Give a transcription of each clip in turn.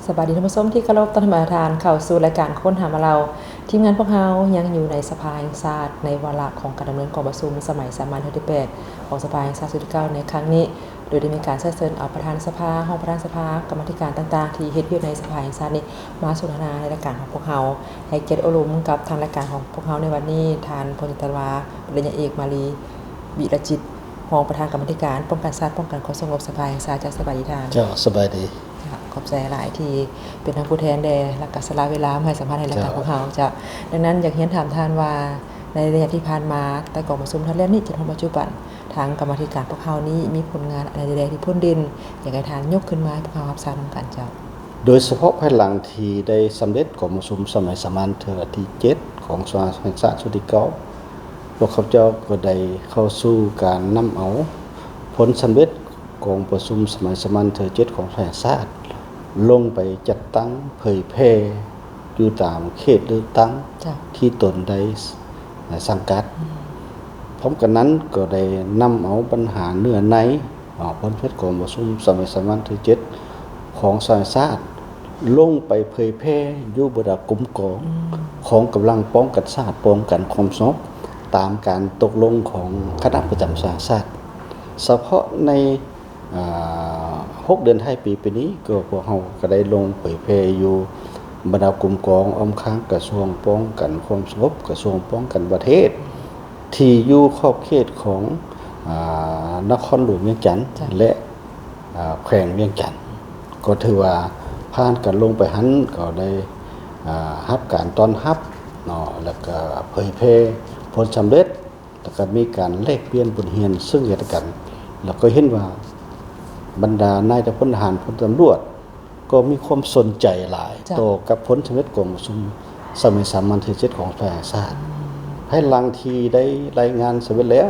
ສະບາຍດີທ່ານຜູ້ຊົມທີ່ເຄົາລົບ, ຕ້ອນຮັບທ່ານເຂົ້າສູ່ລາຍການຄົ້ນຫາມາເລົ່າ. ທີມງານພວກເຮົາຍັງຢູ່ໃນສະພາແຫ່ງຊາດ ໃນວາລະຂອງການດຳເນີນກອງປະຊຸມສະໄໝສາມັນເທື່ອທີແປດ ຂອງສະພາແຫ່ງຊາດຊຸດທີເກົ້າໃນຄັ້ງນີ້, ໂດຍໄດ້ມີການເຊື້ອເຊີນເອົາປະທານສະພາ, ຮອງປະທານສະພາ, ກຳມາທິການຕ່າງໆທີ່ເຮັດວຽກໃນສະພາແຫ່ງຊາດນີ້ ມາສົນທະນາໃນລາຍການຂອງພວກເຮົາ. ໃຫ້ກຽດໂອ້ລົມກັບທາງລາຍການຂອງພວກເຮົາໃນວັນນີ້, ທ່ານ ພົນຈັດຕະວາ ປະລິນຍາເອກ ມາລີ ວິລະຈິດ ຮອງປະທານກຳມາທິການປ້ອງກັນຊາດ ປ້ອງກັນຄວາມສະຫງົບສະພາແຫ່ງຊາດ. ເຈົ້າ ສະບາຍດີທ່ານ. ເຈົ້າ ສະບາຍດີ. ເຈົ້າ ຂອບໃຈຫຼາຍທີ່ເປັນທັງຜູ້ແທນແດ່ ແລ້ວກໍສະຫຼະເວລາມາໃຫ້ສຳພາດໃນລາຍການຂອງເຮົາ. ເຈົ້າ ດັ່ງນັ້ນ ຢາກຮຽນຖາມທ່ານວ່າ ໃນໄລຍະທີ່ຜ່ານມາ ແຕ່ກອງປະຊຸມທັດແລ້ວນີ້ຈົນຮອດປັດຈຸບັນ ທາງກຳມາທິການພວກເຮົານີ້ມີຜົນງານອັນໃດແດ່ທີ່ພົ້ນເດັ່ນ ຢາກໃຫ້ທ່ານຍົກຂຶ້ນມາໃຫ້ພວກເຮົາຮັບຊາບນຳກັນ. ເຈົ້າ. ໂດຍສະເພາະພາຍຫຼັງທີ່ໄດ້ສຳເລັດກອງປະຊຸມສະໄໝສາມັນເທື່ອທີເຈັດ ຂອງສະພາແຫ່ງຊາດຊຸດທີເກົ້າ ພວກຂ້າພະເຈົ້າກໍໄດ້ເຂົ້າສູ່ການນຳເອົາຜົນສຳເລັດກອງປະຊຸມສະໄໝສາມັນເທື່ອທີເຈັດ ຂອງສະພາແຫ່ງຊາດ ລົງໄປຈັດຕັ້ງເຜີຍແຜ່ຢູ່ຕາມເຂດເລືອກຕັ້ງ ເຈົ້າ ທີ່ຕົນໄດ້ ສ- ສັງກັດ. ອືມ ພ້ອມກັນນັ້ນກໍໄດ້ນຳເອົາບັນຫາເນື້ອໃນ ອາ ຜົນສຳເລັດກອງປະຊຸມສະໄໝສາມັນທີເຈັດ ຂອງສະຫະປະຊາຊາດ ລົງໄປເຜີຍແຜ່ຢູ່ບັນດາກົມກອງ ອືມ ຂອງກຳລັງປ້ອງກັນຊາດ ປ້ອງກັນຄວາມສະຫງົບ ຕາມການຕົກລົງຂອງຄະນະປະຈຳສະຫະປະຊາຊາດ. ສະເພາະໃນ ອາ ຫົກເດືອນທ້າຍປີ ປີນີ້ ກໍພວກເຮົາກໍໄດ້ລົງເຜີຍແຜ່ຢູ່ບັນດາກົມກອງອ້ອມຂ້າງກະຊວງປ້ອງກັນຄວາມສະຫງົບ, ກະຊວງປ້ອງກັນປະເທດ ທີ່ຢູ່ຂອບເຂດຂອງ ອາ ນະຄອນຫຼວງວຽງຈັນ ເຈົ້າ ແລະ ອາ ແຂວງວຽງຈັນ. ກໍຖືວ່າຜ່ານການລົງໄປຫັ້ນ ກໍໄດ້ ອາ ຮັບການຕ້ອນຮັບເນາະ ແລ້ວກະເຜີຍແຜ່ຜົນສຳເລັດ ແລ້ວກະມີການແລກປ່ຽນບົດຮຽນເຊິ່ງກັນແລະກັນ ແລ້ວກໍເຫັນວ່າບັນດານາຍທະຫານ ພົນທະຫານ ພົນຕຳຫຼວດ ກໍມີຄວາມສົນໃຈຫຼາຍ ເຈົ້າ ຕໍ່ກັບຜົນສຳເລັດກອງປະຊຸມສະໄໝສາມັນທີເຈັດຂອງສະຫະປະຊາຊາດ. ອືມ ພາຍຫຼັງທີ່ໄດ້ລາຍງານສຳເລັດແລ້ວ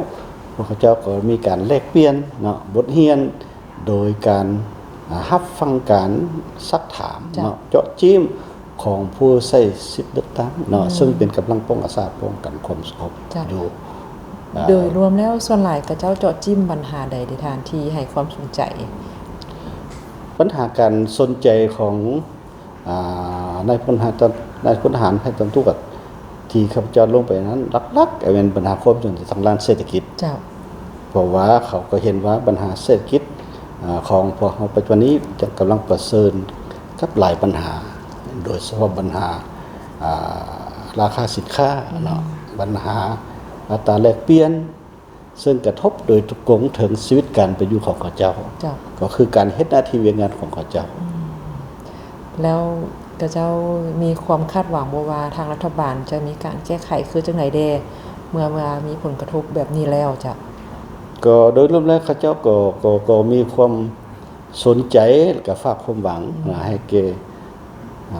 ພວກເຂົາເຈົ້າກໍມີການແລກປ່ຽນເນາະ ບົດຮຽນ ໂດຍການ ອາ ຮັບຟັງການຊັກຖາມ ເຈົ້າ ເນາະ ເຈາະຈີ້ມຂອງຜູ້ໃຊ້ສິດເລືອກຕັ້ງເນາະ ອືມ ເຊິ່ງເປັນກຳລັງປ້ອງກັນຊາດ ປ້ອງກັນຄວາມສະຫງົບ ເຈົ້າ ຢູ່. ອາ ໂດຍລວມແລ້ວ ສ່ວນຫຼາຍເຂົາເຈົ້າເຈາະຈີ້ມບັນຫາໃດເດທ່ານ ທີ່ໃຫ້ຄວາມສົນໃຈ? ບັນຫາການສົນໃຈຂອງ ອາ ນາຍພົນທະຫານ ນາຍພົນທະຫານ ນາຍຕຳຫຼວດ ທີ່ຂ້າພະເຈົ້າລົງໄປນັ້ນ ຫຼັກໆ ກໍແມ່ນບັນຫາຄວາມສົນໃຈທາງດ້ານເສດຖະກິດ. ເຈົ້າ. ເພາະວ່າເຂົາກໍເຫັນວ່າບັນຫາເສດຖະກິດ ອາ ຂອງພວກເຮົາປັດຈຸບັນນີ້ ຈະກຳລັງປະເຊີນກັບຫຼາຍບັນຫາ ໂດຍສະເພາະບັນຫາ ອາ ລາຄາສິນຄ້າເນາະ ອືມ ບັນຫາອັດຕາແລກປ່ຽນ ເຊິ່ງກະທົບໂດຍກົງເຖິງຊີວິດການເປັນຢູ່ຂອງເຂົາເຈົ້າ ເຈົ້າ ກໍຄືການເຮັດໜ້າທີ່ວຽກງານຂອງເຂົາເຈົ້າ. ອືມ ແລ້ວເຂົາເຈົ້າມີຄວາມຄາດຫວັງບໍ່ວ່າທາງລັດຖະບານຈະມີການແກ້ໄຂຄືຈັ່ງໃດແດ່ ເມື່ອວ່າມີຜົນກະທົບແບບນີ້ແລ້ວ? ເຈົ້າ. ກໍໂດຍລວມແລ້ວເຂົາເຈົ້າກໍ ກໍ ກໍມີຄວາມສົນໃຈ ແລະກະຝາກຄວາມຫວັງ ອືມ ໃຫ້ແກ່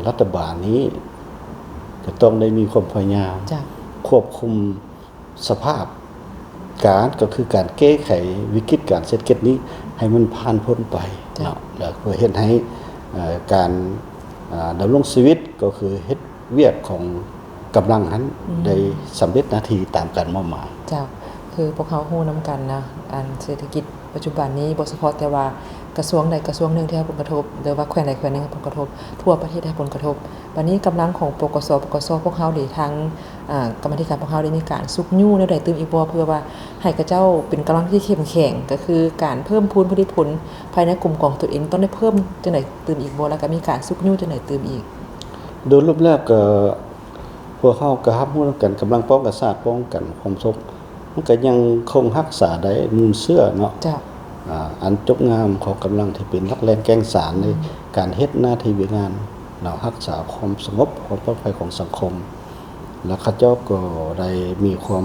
ລັດຖະບານນີ້ ຈະຕ້ອງໄດ້ມີຄວາມພະຍາຍາມ ເຈົ້າ ຄວບຄຸມ ສະພາບການ ກໍຄືການແກ້ໄຂວິກິດການເສດຖະກິດນີ້ໃຫ້ມັນຜ່ານພົ້ນໄປ ເຈົ້າ ເນາະ ແລ້ວກໍເຮັດໃຫ້ ເອີ ການ ເອີ ດຳລົງຊີວິດ ກໍຄືເຮັດວຽກຂອງກຳລັງຫັ້ນ ອືມ ໄດ້ສຳເລັດໜ້າທີ່ຕາມການມອບໝາຍ. ເຈົ້າ ຄືພວກເຮົາຮູ້ນຳກັນນະ ອັນເສດຖະກິດ ປັດຈຸບັນນີ້ ບໍ່ສະເພາະແຕ່ວ່າກະຊວງໃດກະຊວງໜຶ່ງທີ່ໄດ້ຮັບຜົນກະທົບ ຫຼືວ່າແຂວງໃດແຂວງໜຶ່ງໄດ້ຮັບຜົນກະທົບ, ທົ່ວປະເທດໄດ້ຮັບຜົນກະທົບ. ບາດນີ້ກຳລັງຂອງ ປກສ ປກສ ພວກເຮົາເດ ທາງ ອາ ກຳມາທິການພວກເຮົາໄດ້ມີການຊຸກຍູ້ແນວໃດຕື່ມອີກບໍ່ ເພື່ອວ່າໃຫ້ເຂົາເຈົ້າເປັນກຳລັງທີ່ເຂັ້ມແຂງ? ກໍຄືການເພີ່ມພູນຜະລິດຜົນພາຍໃນກົມກອງຕົນເອງ ຕ້ອງໄດ້ເພີ່ມຈັ່ງໃດຕື່ມອີກບໍ່ ແລ້ວກໍມີການຊຸກຍູ້ຈັ່ງໃດຕື່ມອີກ? ໂດຍລວມແລ້ວກໍ ພວກເຮົາກໍຮັບຮູ້ນຳກັນ ກຳລັງປ້ອງກັນຊາດ ປ້ອງກັນຄວາມສະຫງົບ ມັນກໍຍັງຄົງຮັກສາໄດ້ມູນເຊື້ອເນາະ ເຈົ້າ ອາ ອັນຈົບງາມຂອງກຳລັງທີ່ເປັນຫຼັກແຫຼ່ງແກ່ນສານໃນ ອືມ ການເຮັດໜ້າທີ່ວຽກງານເນາະ ຮັກສາຄວາມສະຫງົບ ຄວາມປອດໄພຂອງສັງຄົມ ແລະ ເຂົາເຈົ້າກໍໄດ້ມີຄວາມ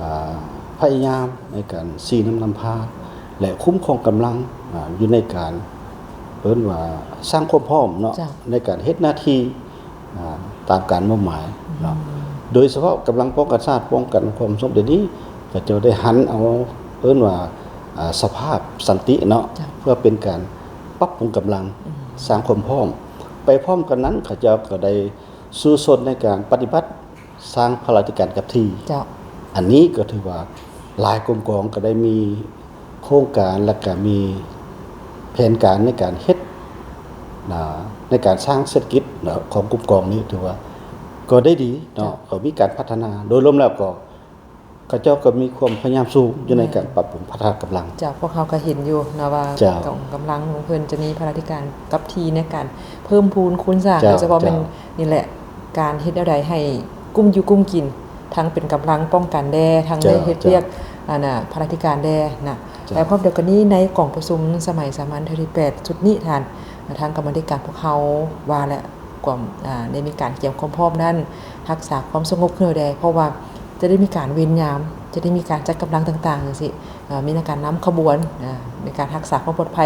ອາ ພະຍາຍາມໃນການຊີ້ນຳນຳພາ ແລະ ຄຸ້ມຄອງກຳລັງ ອາ ຢູ່ໃນການ ເອີ້ນວ່າສ້າງຄວາມພ້ອມເນາະ ເຈົ້າ ໃນການເຮັດໜ້າທີ່ ອາ ຕາມການມອບໝາຍເນາະ ອືມ ໂດຍສະເພາະກຳລັງປ້ອງກັນຊາດ ປ້ອງກັນຄວາມສະຫງົບດຽວນີ້ ເຂົາເຈົ້າໄດ້ຫັນເອົາ ເອີ້ນວ່າ ອາ ສະພາບສັນຕິເນາະ ເຈົ້າ ເພື່ອເປັນການປັບປຸງກຳລັງ ອືມ ສ້າງຄວາມພ້ອມ. ໄປພ້ອມກັນນັ້ນ ເຂົາເຈົ້າກໍໄດ້ສູ້ຊົນໃນການປະຕິບັດ ສ້າງພະລາທິການກັບທີ່ ເຈົ້າ ອັນນີ້ກໍຖືວ່າຫຼາຍກົມກອງກໍໄດ້ມີໂຄງການ ແລະກະມີແຜນການໃນການເຮັດ ນະ ໃນການສ້າງເສດຖະກິດນະ ຂອງກຸ່ມກອງນີ້ ຖືວ່າກໍໄດ້ດີເນາະ ເຈົ້າ ກໍມີການພັດທະນາ. ໂດຍລວມແລ້ວກໍ ເຂົາເຈົ້າກໍມີຄວາມພະຍາຍາມສູງຢູ່ໃນ ແມ່ນ ການປັບປຸງພັດທະນາກຳລັງ. ເຈົ້າ ພວກເຮົາກໍເຫັນຢູ່ເນາະວ່າ ເຈົ້າ ກອງກຳລັງຂອງເພິ່ນຈະມີພາລະກິດການກັບທີ່ໃນການເພີ່ມພູນຄູນສ້າງ ເຈົ້າ ໂດຍສະເພາະແມ່ນ ເຈົ້າ ນີ້ແຫຼະ ການເຮັດແນວໃດໃຫ້ກຸ້ມຢູ່ກຸ້ມກິນ ທັງເປັນກຳລັງປ້ອງກັນແດ່ ທັງໄດ້ ເຈົ້າ ເຮັດວຽກ ເຈົ້າ ອັນນ່າ ພາລະກິດການແດ່ນະ. ເຈົ້າ ແລະ ພ້ອມດຽວກັນນີ້ ໃນກອງປະຊຸມສະໄໝສາມັນເທື່ອທີແປດ ຊຸດນີ້ທ່ານ ທາງກຳມາທິການພວກເຮົາວ່າແຫຼະ ກວມ ອາ ໄດ້ມີການກຽມຄວາມພ້ອມນັ້ນ ຮັກສາຄວາມສະຫງົບຄືແນວໃດ ເພາະວ່າຈະໄດ້ມີການເວນຍາມ ຈະໄດ້ມີການຈັດກຳລັງຕ່າງໆ ຈັ່ງຊີ້ ເອີ ມີໃນການນຳຂະບວນ ເອີ ໃນການຮັກສາຄວາມປອດໄພ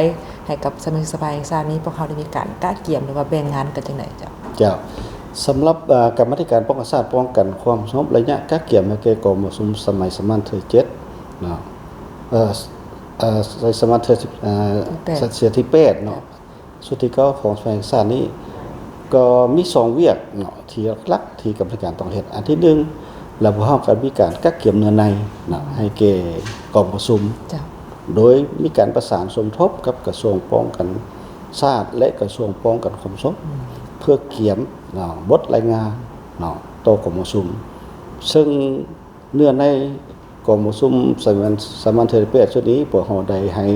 ໃຫ້ກັບສະມາຊິກສະພາແຫ່ງຊາດນີ້ ພວກເຮົາໄດ້ມີການກະກຽມ ຫຼືວ່າແບ່ງງານກັນຈັ່ງໃດເຈົ້າ? ເຈົ້າ ສຳລັບ ເອີ ກຳມາທິການປ້ອງກັນຊາດ ປ້ອງກັນຄວາມສະຫງົບ ໄລຍະກະກຽມໃຫ້ແກ່ກອງປະຊຸມສະໄໝສາມັນເທື່ອທີເຈັດເນາະ ເອີ ເອີ ສະໄໝສາມັນເທື່ອທີ ເອີ ທີແປດ ເທື່ອທີແປດເນາະ ຊຸດທີເກົ້າຂອງສະພາແຫ່ງຊາດນີ້ ກໍມີສອງວຽກເນາະ ທີ່ຫຼັກໆ ທີ່ກຳມາທິການຕ້ອງເຮັດ. ອັນທີໜຶ່ງ ແລ້ວພວກເຮົາກໍມີການກະກຽມເນື້ອໃນເນາະ ໃຫ້ແກ່ກອງປະຊຸມ ເຈົ້າ ໂດຍມີການປະສານສົມທົບກັບກະຊວງປ້ອງກັນຊາດ ແລະ ກະຊວງປ້ອງກັນຄວາມສະຫງົບ ອືມ ເພື່ອກຽມເນາະ ບົດລາຍງານເນາະ ຕໍ່ກອງປະຊຸມ ເຊິ່ງ ເນື້ອໃນກອງປະຊຸມສາມັນ ສາມັນເທື່ອທີແປດຊຸດນີ້ ພວກເຮົາໄດ້ໃຫ້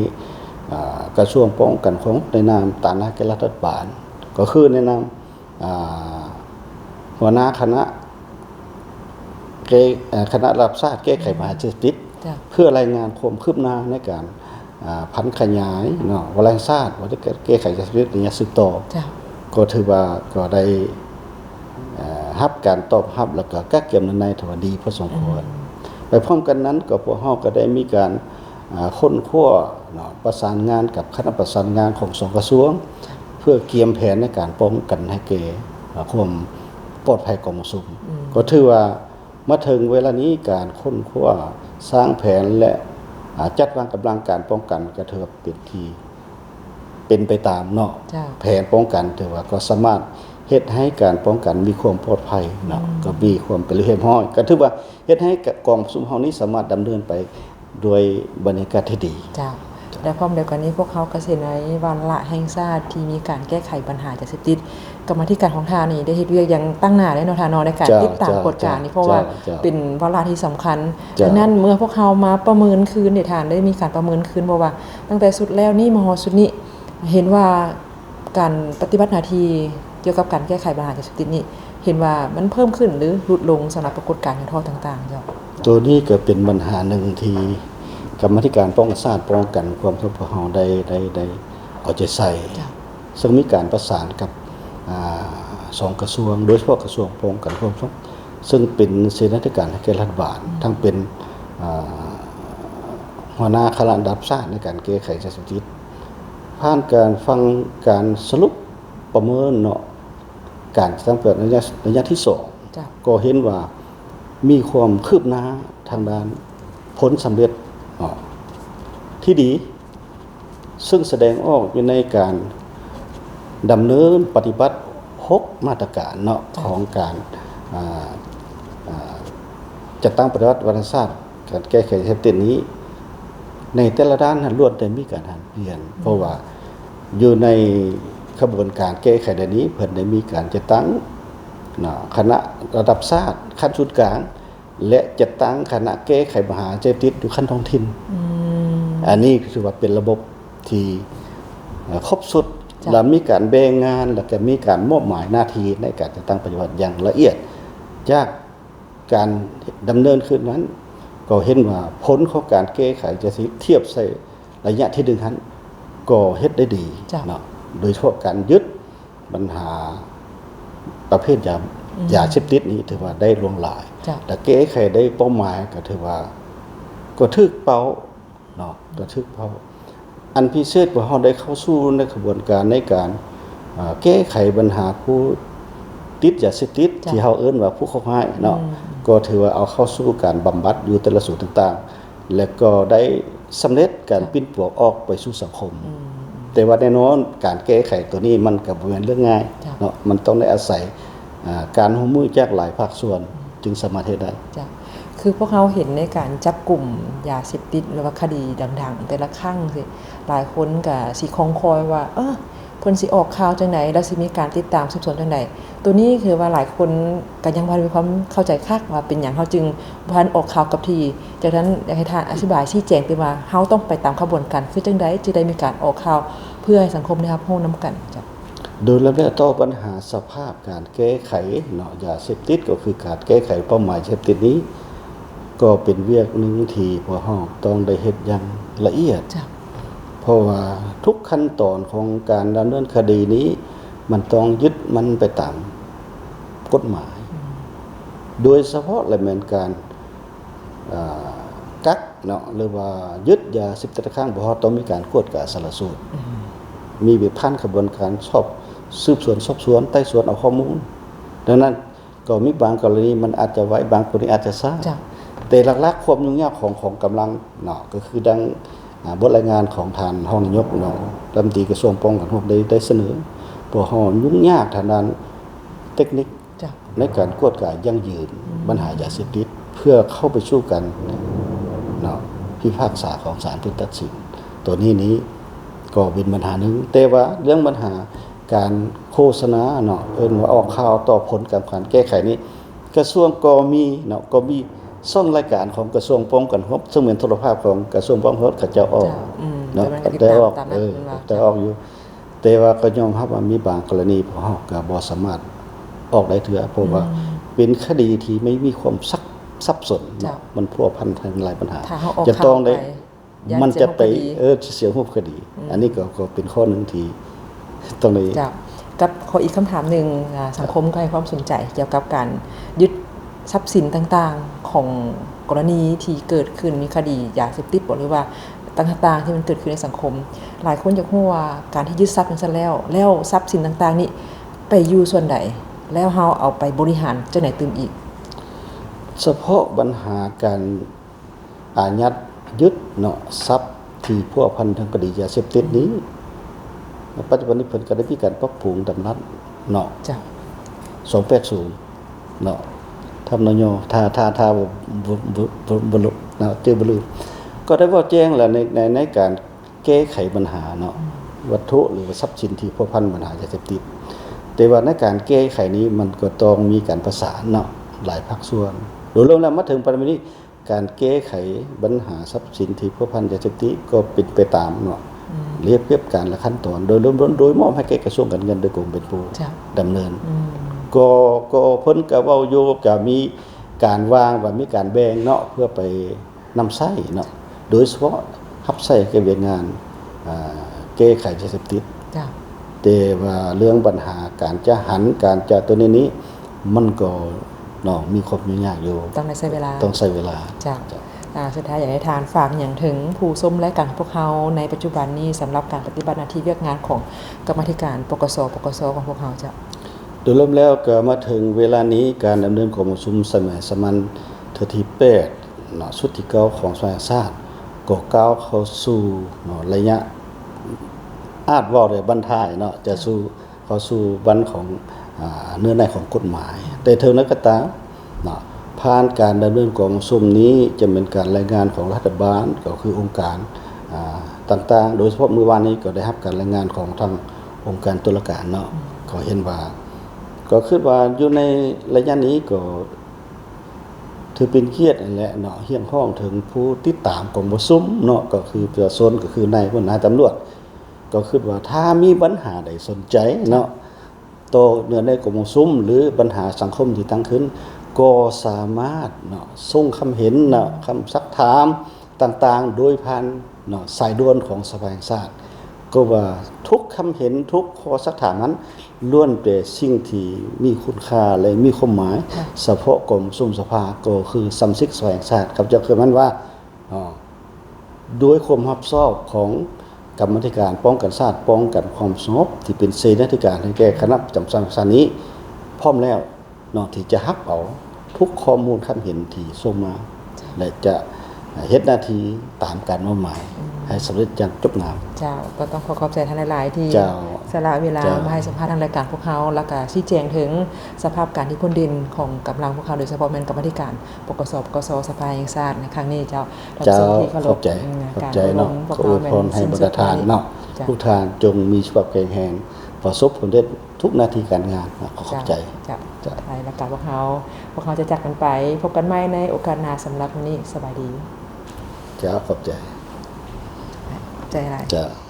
ອາ ກະຊວງປ້ອງກັນຄວາມສະຫງົບ ໃນນາມຕາໜ້າແກ່ລັດຖະບານ ກໍຄືໃນນາມ ອາ ຫົວໜ້າຄະນະແກ້ ອາ ຄະນະລະດັບຊາດແກ້ໄຂບັນຫາ ອືມ ຢາເສບຕິດ ເຈົ້າ ເພື່ອລາຍງານຄວາມຄືບໜ້າໃນການ ອາ ຜັນຂະຫຍາຍເນາະ ວາລະແຫ່ງຊາດ ວ່າຈະແກ້ໄຂຢາເສບຕິດໄລຍະສືບຕໍ່ ເຈົ້າ ກໍຖືວ່າກໍໄດ້ ເອີ ຮັບການຕອບຮັບ ແລ້ວກໍກະກຽມເນື້ອໃນ ຖືວ່າດີພໍສົມຄວນ. ອືມ ໄປພ້ອມກັນນັ້ນ ກໍພວກເຮົາກໍໄດ້ມີການ ອາ ຄົ້ນຄວ້າເນາະ ປະສານງານກັບຄະນະປະສານງານຂອງສອງກະຊວງ ເພື່ອກຽມແຜນໃນການປ້ອງກັນໃຫ້ແກ່ ອາ ຄວາມປອດໄພກອງປະຊຸມ. ອືມ ກໍຖືວ່າ ມາເຖິງເວລານີ້ ການຄົ້ນຄວ້າສ້າງແຜນ ແລະ ອາ ຈັດວາງກຳລັງການປ້ອງກັນ ກໍຖືວ່າເປັນທີ່ເປັນໄປຕາມເນາະ ເຈົ້າ ແຜນປ້ອງກັນ ຖືວ່າກໍສາມາດເຮັດໃຫ້ການປ້ອງກັນມີຄວາມປອດໄພເນາະ ອືມ ກໍມີຄວາມເປັນລະບຽບຮຽບຮ້ອຍ ກໍຖືວ່າເຮັດໃຫ້ກອງປະຊຸມເຮົານີ້ສາມາດດຳເນີນໄປ ດ້ວຍບັນຍາກາດທີ່ດີ. ເຈົ້າ ແລະ ພ້ອມດຽວກັນນີ້ ພວກເຮົາກໍເຫັນໃນວາລະແຫ່ງຊາດທີ່ມີການແກ້ໄຂບັນຫາຢາເສບຕິດ ກຳມາທິການຂອງທ່ານນີ້ໄດ້ເຮັດວຽກຢ່າງຕັ້ງໜ້າເລີຍເນາະ ທ່ານເນາະ ໃນການ ເຈົ້າ ຕິດຕາມ ເຈົ້າ ກວດການີ້ ເຈົ້າ ເພາະວ່າ ເຈົ້າ ເປັນວາລະທີ່ສຳຄັນ. ເຈົ້າ ດັ່ງນັ້ນ ເມື່ອພວກເຮົາມາປະເມີນຄືນນີ້ ທ່ານໄດ້ມີການປະເມີນຄືນບໍ່ວ່າ ຕັ້ງແຕ່ຊຸດແລ້ວນີ້ມາຮອດຊຸດນີ້ ເຫັນວ່າ ການປະຕິບັດໜ້າທີ່ກ່ຽວກັບການແກ້ໄຂບັນຫາຢາເສບຕິດນີ້ ເຫັນວ່າມັນເພີ່ມຂຶ້ນ ຫຼື ຫຼຸດລົງສຳລັບປາກົດການຫຍໍ້ທໍ້ຕ່າງໆ ເຈົ້າ? ໂຕນີ້ກໍເປັນບັນຫາໜຶ່ງທີ່ກຳມາທິການປ້ອງກັນຊາດ ປ້ອງກັນຄວາມສະຫງົບຂອງເຮົາໄດ້ ໄດ້ ໄດ້ເອົາໃຈໃສ່ ເຈົ້າ ເຊິ່ງມີການປະສານກັບ ອາ ສອງກະຊວງ ໂດຍສະເພາະກະຊວງປ້ອງກັນຄວາມສະຫງົບ ເຊິ່ງເປັນເສນາທິການໃຫ້ແກ່ລັດຖະບານ ອືມ ທັງເປັນ ອາ ຫົວໜ້າຄະນະລະດັບຊາດໃນການແກ້ໄຂຢາເສບຕິດ ຜ່ານການຟັງການສະຫຼຸບປະເມີນເນາະ ການຈັດຕັ້ງປະຕິບັດໄລຍະ ໄລຍະທີສອງ ເຈົ້າ ກໍເຫັນວ່າມີຄວາມຄືບໜ້າທາງດ້ານຜົນສຳເລັດເນາະ ທີ່ດີ ເຊິ່ງສະແດງອອກຢູ່ໃນການດຳເນີນປະຕິບັດຫົກມາດຕະການເນາະ ເຈົ້າ ຂອງການ ອາ ອາ ຈັດຕັ້ງປະຕິບັດວາລະສາດ ການແກ້ໄຂຢາເສບຕິດນີ້ ໃນແຕ່ລະດ້ານນັ້ນລ້ວນແຕ່ມີການຫັນປ່ຽນ ອືມ ເພາະວ່າຢູ່ໃນຂະບວນການແກ້ໄຂດ້ານນີ້ ເພິ່ນໄດ້ມີການຈັດຕັ້ງນະ ຄະນະລະດັບຊາດຂັ້ນສູນກາງ ແລະ ຈັດຕັ້ງຄະນະແກ້ໄຂບັນຫາຢາເສບຕິດຢູ່ຂັ້ນທ້ອງຖິ່ນ. ອືມ ອັນນີ້ກໍຖືວ່າເປັນລະບົບທີ່ ເອີ ຄົບຊຸດ ເຈົ້າ ແລະ ມີການແບ່ງງານ ແລະ ກໍມີການມອບໝາຍໜ້າທີ່ໃນການຈັດຕັ້ງປະຕິບັດຢ່າງລະອຽດ ຈາກ ການດຳເນີນຄືນນັ້ນ ກໍເຫັນວ່າຜົນຂອງການແກ້ໄຂຢາເສບຕິດ ທຽບໃສ່ໄລຍະທີໜຶ່ງຫັ້ນ ກໍເຮັດໄດ້ດີ ເຈົ້າ ເນາະ ໂດຍສະເພາະການຍຶດບັນຫາປະເພດຢາ ອືມ ຢາເສບຕິດນີ້ ຖືວ່າໄດ້ຫຼວງຫຼາຍ ເຈົ້າ ແລະ ແກ້ໄຂໄດ້ເປົ້າໝາຍ ກໍຖືວ່າ ກໍຖືກເປົ້າ ເນາະ ກະຖືກເປົ້າ. ອັນພິເສດ ພວກເຮົາໄດ້ເຂົ້າສູ່ໃນຂະບວນການໃນການ ເອີ ແກ້ໄຂບັນຫາຜູ້ຕິດຢາເສບຕິດ ເຈົ້າ ທີ່ເຮົາເອີ້ນວ່າຜູ້ເຄາະຮ້າຍເນາະ ອືມ ກໍຖືວ່າເອົາເຂົ້າສູ່ການບຳບັດຢູ່ແຕ່ລະສູນຕ່າງໆ ແລະ ກໍໄດ້ສຳເລັດການ ເຈົ້າ ປິ່ນປົວອອກໄປສູ່ສັງຄົມ. ອືມ ແຕ່ວ່າແນ່ນອນ ການແກ້ໄຂໂຕນີ້ມັນກໍບໍ່ແມ່ນເລື່ອງງ່າຍ ເຈົ້າ ເນາະ ມັນຕ້ອງໄດ້ອາໄສ ອາ ການຮ່ວມມືຈາກຫຼາຍພາກສ່ວນ ອືມ ຈຶ່ງສາມາດເຮັດໄດ້. ເຈົ້າ ຄືພວກເຮົາເຫັນໃນການຈັບກຸມຢາເສບຕິດ ຫຼືວ່າຄະດີດັງໆ ແຕ່ລະຄັ້ງຊີ້ ຫຼາຍຄົນກະຊິຄອງຄອຍວ່າ ເອີ ເພິ່ນຊິອອກຂ່າວຈັ່ງໃດ ແລ້ວຊິມີການຕິດຕາມສືບສວນຈັ່ງໃດ? ໂຕນີ້ຄືວ່າຫຼາຍຄົນກໍຍັງບໍ່ທັນມີຄວາມເຂົ້າໃຈຄັກວ່າເປັນຫຍັງເຮົາຈຶ່ງບໍ່ທັນອອກຂ່າວກັບທີ່. ຈາກນັ້ນ ຢາກໃຫ້ທ່ານອະທິບາຍຊີ້ແຈງຕື່ມວ່າ ເຮົາຕ້ອງໄປຕາມຂະບວນການຄືຈັ່ງໃດ ຈຶ່ງໄດ້ມີການອອກຂ່າວ ເພື່ອໃຫ້ສັງຄົມໄດ້ຮັບຮູ້ນຳກັນ. ເຈົ້າ. ໂດຍລວມແລ້ວຕໍ່ບັນຫາສະພາບການແກ້ໄຂເນາະ ຢາເສບຕິດ ກໍຄືການແກ້ໄຂເປົ້າໝາຍເສບຕິດນີ້ ກໍເປັນວຽກໜຶ່ງທີ່ພວກເຮົາຕ້ອງໄດ້ເຮັດຢ່າງລະອຽດ ເຈົ້າ. ເພາະວ່າທຸກຂັ້ນຕອນຂອງການດຳເນີນຄະດີນີ້ ມັນຕ້ອງຍຶດໝັ້ນໄປຕາມກົດໝາຍ ອືມ ໂດຍສະເພາະລະແມ່ນການ ອ່າ ກັກເນາະ ຫຼືວ່າຍຶດຢາເສບຕິດຄັ້ງບໍ່ຮອດ ຕ້ອງມີການກວດກາສາລະສູດ ອືມ ມີໄປຜ່ານຂະບວນການສອບ ສືບສວນສອບສວນ ໄຕ່ສວນເອົາຂໍ້ມູນ. ດັ່ງນັ້ນ ກໍມີບາງກໍລະນີມັນອາດຈະໄວ ບາງກໍລະນີອາດຈະຊ້າ ເຈົ້າ. ແຕ່ຫຼັກໆຄວາມຫຍຸ້ງຍາກຂອງ ຂອງກຳລັງເນາະ ກໍຄືດັ່ງ ອ່າ ບົດລາຍງານຂອງທ່ານຮອງນາຍົກເນາະ ລັດຖະມົນຕີກະຊວງປ້ອງກັນຮົບໄດ້ ໄດ້ສະເໜີ ພວກເຮົາຫຍຸ້ງຍາກທາງດ້ານເຕັກນິກ ເຈົ້າ ໃນການກວດກາຢັ້ງຢືນ ອືມ ບັນຫາຢາເສບຕິດ ເພື່ອເຂົ້າໄປສູ່ການເນາະ ພິພາກສາຂອງສານຜູ້ຕັດສິນ. ໂຕນີ້ນີ້ກໍເປັນບັນຫາໜຶ່ງ ແຕ່ວ່າເລື່ອງບັນຫາ ການໂຄສະນາເນາະ ເອີ້ນວ່າອອກຂ່າວຕໍ່ຜົນການ ການແກ້ໄຂນີ້ ກະຊວງກໍມີເນາະ ກໍມີຊ່ອງລາຍການຂອງກະຊວງປ້ອງກັນຮົບ ເຊິ່ງແມ່ນໂທລະພາບຂອງກະຊວງປ້ອງກັນຮົບ ເຂົາເຈົ້າອອກ ເຈົ້າ ອືມ ເນາະ ແຕ່ວ່າກໍຕິດຕາມຕາມນັ້ນ ເອີ ເພິ່ນວ່າ ແຕ່ອອກຢູ່ ແຕ່ວ່າກໍຍອມຮັບວ່າມີບາງກໍລະນີພວກເຮົາກໍບໍ່ສາມາດອອກໄດ້ເທື່ອ ເພາະວ່າ ອືມ ເປັນຄະດີທີ່ມີ ມີຄວາມຊັບ ສັບສົນເນາະ ເຈົ້າ ມັນພົວພັນທັງຫຼາຍບັນຫາ ຖ້າເຮົາອອກ ຈະຕ້ອງໄດ້ ມັນຈະໄປ ເອີ ຊິເສຍຮູບຄະດີ ອືມ ອັນນີ້ກໍ ກໍເປັນຂໍ້ໜຶ່ງທີ່ຕ້ອງໄດ້ ເຈົ້າ. ກັບຂໍອີກຄຳຖາມໜຶ່ງ ອ່າ ສັງຄົມກໍໃຫ້ຄວາມສົນໃຈກ່ຽວກັບການຍຶດຊັບສິນຕ່າງໆ ຂອງກໍລະນີທີ່ເກີດຂຶ້ນ ມີຄະດີຢາເສບຕິດບໍ ຫຼືວ່າຕ່າງໆທີ່ມັນເກີດຂຶ້ນໃນສັງຄົມ. ຫຼາຍຄົນຢາກຮູ້ວ່າການທີ່ຍຶດຊັບຈັ່ງຊັ້ນແລ້ວ ແລ້ວຊັບສິນຕ່າງໆນີ້ໄປຢູ່ສ່ວນໃດ ແລ້ວເຮົາເອົາໄປບໍລິຫານຈັ່ງໃດຕື່ມອີກ? ສະເພາະບັນຫາການ ອາຍັດຍຶດເນາະ ຊັບທີ່ພົວພັນທາງຄະດີຢາເສບຕິດນີ້ ປັດຈຸບັນນີ້ເພິ່ນກໍໄດ້ມີການປັບປຸງດຳລັດເນາະ ເຈົ້າ ສອງແປດສູນເນາະ ທຳນອງ ຖ້າ ຖ້າ ຖ້າບໍ່ ບໍ່ ບໍ່ ບໍ່ ບໍ່ເນາະ ຈື່ບໍ່ລືມ ກໍໄດ້ເວົ້າແຈ້ງແລ້ວໃນ ໃນ ໃນການແກ້ໄຂບັນຫາເນາະ ອືມ ວັດຖຸ ຫຼືວ່າຊັບສິນທີ່ພົວພັນບັນຫາຢາເສບຕິດ ແຕ່ວ່າໃນການແກ້ໄຂນີ້ ມັນກໍຕ້ອງມີການປະສານເນາະ ຫຼາຍພາກສ່ວນ ໂດຍລວມແລ້ວມາເຖິງປັດຈຸບັນນີ້ ການແກ້ໄຂບັນຫາຊັບສິນທີ່ພົວພັນຢາເສບຕິດກໍເປັນໄປຕາມເນາະ ອືມ ລະບຽບການ ແລະ ຂັ້ນຕອນ ໂດຍລວມ ໂດຍມອບໃຫ້ແກ່ກະຊວງການເງິນໂດຍກົງເປັນຜູ້ ເຈົ້າ ດຳເນີນ ອືມ ກໍ ກໍເພິ່ນກໍເວົ້າຢູ່ ກະມີການວາງ ວ່າມີການແບ່ງເນາະ ເພື່ອໄປນຳໃຊ້ເນາະ ໂດຍສະເພາະຮັບໃຊ້ແກ່ວຽກງານ ອ່າ ແກ້ໄຂຢາເສບຕິດ ເຈົ້າ ແຕ່ວ່າເລື່ອງບັນຫາການຈະຫັນ ການຈະໂຕນີ້ນີ້ ມັນກໍເນາະ ມີຄວາມຫຍຸ້ງຍາກຢູ່ ຕ້ອງໄດ້ໃຊ້ເວລາ ຕ້ອງໃຊ້ເວລາ ເຈົ້າ ເຈົ້າ. ອ່າ ສຸດທ້າຍຢາກໃຫ້ທ່ານຝາກຫຍັງເຖິງຜູ້ຊົມລາຍການຂອງພວກເຮົາໃນປັດຈຸບັນນີ້ ສຳລັບການປະຕິບັດໜ້າທີ່ວຽກງານຂອງກຳມາທິການ ປກສ ປກສ ຂອງພວກເຮົາ ເຈົ້າ? ໂດຍລວມແລ້ວກໍມາເຖິງເວລານີ້ ການດຳເນີນກອງປະຊຸມສະໄໝສາມັນເທື່ອທີແປດເນາະ ຊຸດທີເກົ້າຂອງສະພາແຫ່ງຊາດ ກໍກ້າວເຂົ້າສູ່ເນາະ ໄລຍະ ອາດເວົ້າໄດ້ບັ້ນທ້າຍເນາະ ຈະ ເຈົ້າ ສູ່ ເຂົ້າສູ່ບັ້ນຂອງ ອາ ເນື້ອໃນຂອງກົດໝາຍ ແຕ່ເຖິງໃດກໍຕາມເນາະ ຜ່ານການດຳເນີນກອງປະຊຸມນີ້ ຈະແມ່ນການລາຍງານຂອງລັດຖະບານ ກໍຄືອົງການ ອາ ຕ່າງໆ ໂດຍສະເພາະມື້ວານນີ້ກໍໄດ້ຮັບການລາຍງານຂອງທາງອົງການຕຸລາການເນາະ ອືມ ກໍເຫັນວ່າ ກໍຄິດວ່າຢູ່ໃນໄລຍະນີ້ກໍຖືເປັນກຽດຫັ້ນແຫຼະເນາະ ຮຽກຮ້ອງເຖິງຜູ້ຕິດຕາມກອງປະຊຸມເນາະ ກໍຄືປະຊາຊົນ ກໍຄືນາຍຫົວໜ້າຕຳຫຼວດ ກໍຄິດວ່າຖ້າມີບັນຫາໃດສົນໃຈເນາະ ຕໍ່ເນື້ອໃນກອງປະຊຸມ ຫຼື ບັນຫາສັງຄົມທີ່ຕັ້ງຂຶ້ນ ກໍສາມາດເນາະ ສົ່ງຄຳເຫັນເນາະ ຄຳຊັກຖາມຕ່າງໆ ໂດຍຜ່ານເນາະ ສາຍດ່ວນຂອງສະພາແຫ່ງຊາດ ກໍວ່າທຸກຄຳເຫັນ ທຸກຂໍ້ຊັກຖາມນັ້ນ ລ້ວນແຕ່ສິ່ງທີ່ມີຄຸນຄ່າ ແລະ ມີຄວາມໝາຍ ສະເພາະກອງປະຊຸມສະພາ ກໍຄືສະມາຊິກສະພາແຫ່ງຊາດ ຂ້າພະເຈົ້າເຊື່ອໝັ້ນວ່າ ເນາະ ດ້ວຍຄວາມຮັບຊອບຂອງກຳມາທິການປ້ອງກັນຊາດ ປ້ອງກັນຄວາມສະຫງົບ ທີ່ເປັນເສນາທິການໃຫ້ແກ່ຄະນະປະຈຳສະພາແຫ່ງຊາດນີ້ ພ້ອມແລ້ວເນາະ ທີ່ຈະຮັບເອົາທຸກຂໍ້ມູນຄຳເຫັນທີ່ສົ່ງມາ ເຈົ້າ ແລະ ຈະເຮັດໜ້າທີ່ຕາມການມອບໝາຍ ອືມ ໃຫ້ສຳເລັດຢ່າງຈົບງາມ. ເຈົ້າ ກໍຕ້ອງຂໍຂອບໃຈທ່ານຫຼາຍໆ ທີ່ ເຈົ້າ ສະຫຼະເວລາ ເຈົ້າ ມາໃຫ້ສຳພາດທາງລາຍການພວກເຮົາ ແລ້ວກະຊີ້ແຈງເຖິງສະພາບການທີ່ພົ້ນເດັ່ນຂອງກຳລັງພວກເຮົາ ໂດຍສະເພາະແມ່ນກຳມາທິການ ປກສ ປກສ ສະພາແຫ່ງຊາດໃນຄັ້ງນີ້ເຈົ້າ. ເຈົ້າ ຂໍຂອບໃຈ ຂອບໃຈເນາະ ຂໍອວຍພອນໃຫ້ບັນດາທ່ານເນາະ ເຈົ້າ ທຸກທ່ານຈົ່ງມີສຸຂະພາບແຂງແຮງ ປະສົບຜົນເດັດທຸກໜ້າທີ່ການງານເນາະ ຂໍຂອບໃຈ ເຈົ້າ ເຈົ້າ ເຈົ້າ. ແລ້ວກະພວກເຮົາ ພວກເຮົາຈະຈາກກັນໄປ ພົບກັນໃໝ່ໃນໂອກາດໜ້າ ສຳລັບມື້ນີ້ ສະບາຍດີ ເຈົ້າ ຂອບໃຈ ຂອບໃຈຫຼາຍ ເຈົ້າ.